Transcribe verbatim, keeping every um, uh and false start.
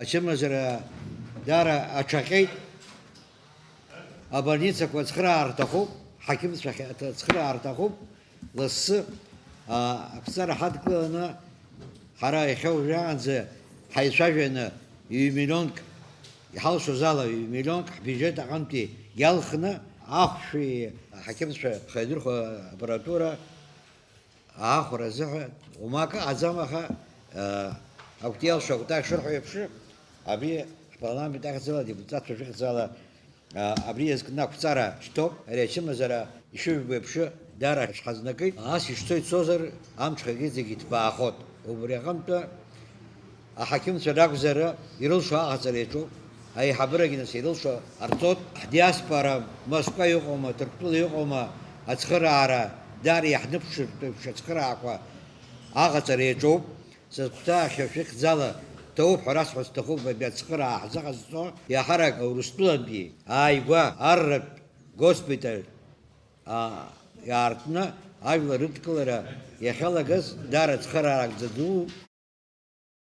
Ачымазара даара аҽаҟьеит. Абольницақәа ацхыраара рҭахуп, ҳақьымцәа ахь-, ацхыраара рҭахуп. Лассы, аа, ақәҵара ҳадкыланы, ҳара иахьа уажәраанӡа ҳаицәажәаны ҩ-миллионк, иҳалшоз ала ҩ-миллионк ҳбиуџьет аҟынтәи иалхны, ахәшәи аҳақьымцәа хеидырхәа аппаратура аахәара азыҳәа, ума акы ҟаӡам, аха, аа, акәтиал шакәтаӷь шырҳәо еиԥш, абри ҳпарламент ахьӡала, адепутатцәа шәыхьӡала, аа, абри иазкны ақәҵара шьҭоуп. Ари ачымазара ишыжәбо еиԥш, даара ҳазнакит. Ас ишцо ицозар, амҽхагьы зегь иҭбаахот. Убри аҟынтәы аҳақьымцәа ракәзар, ирылшо аҟаҵара иаҿуп, аиҳабырагьы нас ирылшо ҟарҵот. Ҳдиаспора Москва иҟоума, Ҭырқәтәыла иҟоума, ацхыраара даара иаҳныԥшыртә еиԥш ацхыраақәа аҟаҵара иаҿуп. Сызгәҭаахьоу шәыхьӡала ҭоуп ҳәа расҳәо сҭахуп, абри ацхыраа ҳзыҟазҵо, иаҳарак Урыстәылантәи ааигәа арратә госпиталь, аа, иаартны ажәлар рыдкылара иахьалагаз даара цхыраарак ӡаӡу.